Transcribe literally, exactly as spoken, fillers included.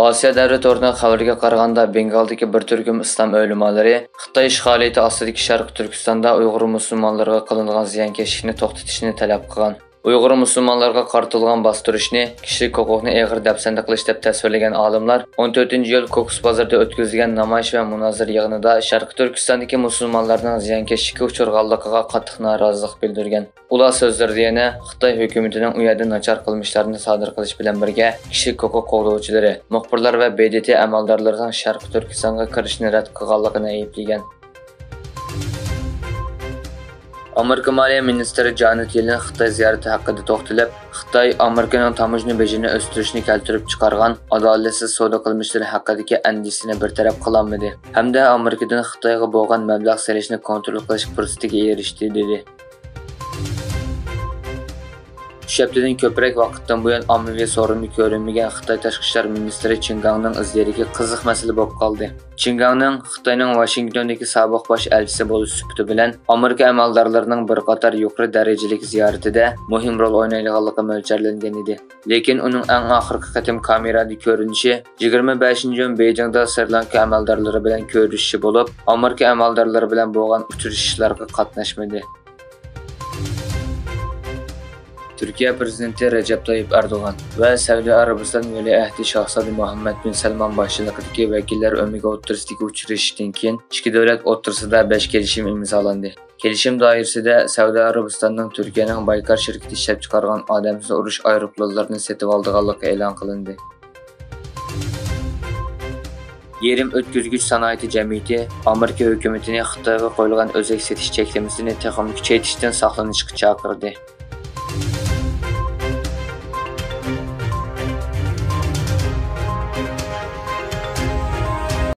ئاسىيا دەۋرى تورىنىڭ خەۋىرىگە قارىغاندا، بېنگالدىكى بىر تۈركۈم ئىسلام ئۆلىمالىرى خىتاي ئىشغالىيىتى ئاستىدىكى شەرقىي تۈركىستاندا ئۇيغۇر مۇسۇلمانلىرىغا قىلىنغان زىيانكەشلىكنى توختىتىشنى تەلەپ قىلغان. ئۇيغۇر مۇسۇلمانلارغا قارىتىلغان باستۇرۇشنى، كىشىلىك ھوقۇقنى ئېغىر دەپسەندە قىلىش دەپ تەسۋىرلىگەن ئالىملار ئون تۆتىنچى ئىيۇل كوكۇس بازىرىدا ئۆتكۈزۈلگەن نامايىش ۋە مۇنازىرە يىغىنىدا شەرقىي تۈركىستاندىكى مۇسۇلمانلارنىڭ زىيانكەشلىككە ئۇچرىغانلىقىغا قاتتىق نارازىلىق بىلدۈرگەن. ئۇلار سۆزلىرىدە يەنە خىتاي ھۆكۈمىتىنىڭ ئۇ يەردە ناچار قىلمىشلارنى سادىر قىلىش بىلەن بىرگە، كىشىلىك ھوقۇق قوغدىغۇچىلىرى، مۇخبىرلار ۋە ب د ت ئەمەلدارلىرىنىڭ شەرقىي تۈركىستانغا كىرىشنى رەت قىلغانلىقىنى ئەيىبلىگەن. ئامېرىكا مالىيە مىنىستىرى جانېت يېلېن خىتاي زىيارىتى ھەققىدە توختىلىپ، خىتاي ئامېرىكىنىڭ تاموژنا بېجىنى ئۆستۈرۈشنى كەلتۈرۈپ چىقارغان ئادالەتسىز سودا قىلمىشلىرى ھەققىدىكى ئەندىشىسىنى بىر تەرەپ قىلالمىدى ھەمدە ئامېرىكىدىن خىتايغا بولغان مەبلەغ سېلىشنى كونترول قىلىش پۇرسىتىگە ئېرىشتى، دېدى. ئۈچ ھەپتىدىن كۆپرەك ۋاقىتتىن بۇيان ئاممىۋى سورۇندا كۆرۈنمىگەن خىتاي تاشقى ئىشلار مىنىستىرى چىن گاڭنىڭ ئىز دېرىكى قىزىق مەسىلە بولۇپ قالدى. چىن گاڭنىڭ خىتاينىڭ ۋاشىنگتوندىكى سابىق باش ئەلچىسى بولۇش سۈپىتى بىلەن ئامېرىكا ئەمەلدارلىرىنىڭ بىر قاتار يۇقىرى دەرىجىلىك زىيارىتىدە مۇھىم رول ئوينايدىغانلىقى مۆلچەرلەنگەن ئىدى. لېكىن ئۇنىڭ ئەڭ ئاخىرقى قېتىم كامېرادا كۆرۈنۈشى يىگىرمە بەشىنچى ئىيۇن بېيجىڭدا سرى لانكا ئەمەلدارلىرى بىلەن كۆرۈشۈشى بولۇپ، ئامېرىكا ئەمەلدارلىرى بىلەن بولغان ئۇچرىشىشلارغا قاتناشمىدى. تۈركىيە پىرېزىدېنتى رەجەپ تايىپ ئەردوغان ۋە سەئۇدى ئەرەبىستان ۋەلىئەھدى شاھزادە مۇھەممەد بىن سەلمان باشچىلىقىدىكى ۋەكىللەر ئۆمىكى ئوتتۇرىسىدىكى ئۇچرىشىشتىن كېيىن، ئىككى دۆلەت ئوتتۇرىسىدا بەش كېلىشىم ئىمزالاندى. كېلىشىم دائىرىسىدە سەئۇدى ئەرەبىستاننىڭ تۈركىيەنىڭ بايكار شىركىتى ئىشلەپچىقارغان ئادەمسىز ئۇرۇش ئايروپىلانلىرىنى سېتىۋالىدىغانلىقى ئېلان قىلىندى. يېرىم ئۆتكۈزگۈچ سانائىتى جەمئىيىتى ئامېرىكا ھۆكۈمىتىنى خىتايغا قويۇلغان ئۆزەك سېتىش چەكلىمىسىنى تېخىمۇ كۈچەيتىشتىن ساقلىنىشقا چاقىردى.